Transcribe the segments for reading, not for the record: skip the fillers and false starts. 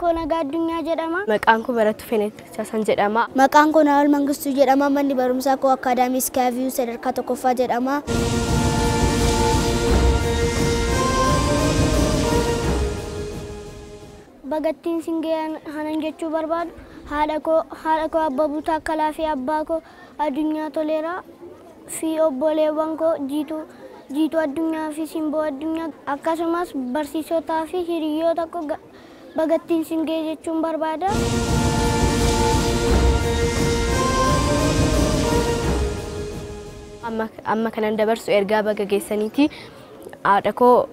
koo Nagaa Addunyaa jedhama. Maqaan koo Barattuu Fenet Chasan jedhama. Maqaan koo Naawol Mangistuu jedhama. Manni barumsaa koo Akaadaamii Iskaaviyu sadarkaa 1ffaa jedhama. Bagattiin singee hanan jechuu barbaadu haadha koo Abbabuu Taakkalaa fi abbaa koo Addunyaa Toleeraa fi obboleewwan koo Jiituu Addunyaa fi Simboo Addunyaa, akkasumas barsiisotaa fi hiriyoota koo bagattiin singee jechuun barbaada. Amma kanan dabarsu ergaa baga geessaniiti. Haadha koo,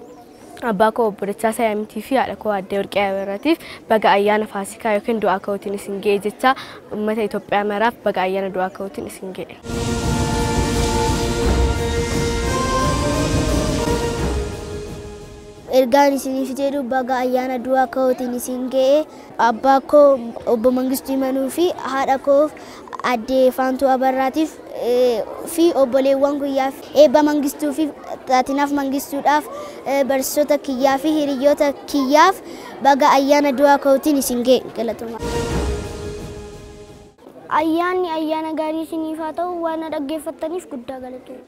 abbaa koo obbo Dachaa Saayamitii fi haadha koo Aadde Warqee Abarraatiif baga ayyaana Faasikaa yookiin du'aa ka'uutiin isin ga'e jecha, uummata Itoophiyaa maraaf baga ayyaana du'aa ka'uutiin isin ga'e. Ergaan isiniif jedhu baga ayyaana du'aa ka'uutiin isin ga'e. Abbaa koo obbo Mangistuu Imanuu fi haadha koo Aadde Faantuu Abarraatiif fi obboleewwan guyyaaf Eebba Mangistuu fi Taatinaaf Mangistuudhaaf, barsiisota kiyyaa fi hiriyoota kiyyaaf baga ayyaana du'aa ka'uutiin isin ga'e. Galatooma. Ayyaanni ayyaana gaarii isiniif haa ta'u, waan na dhaggeeffattaniif guddaa galatooma.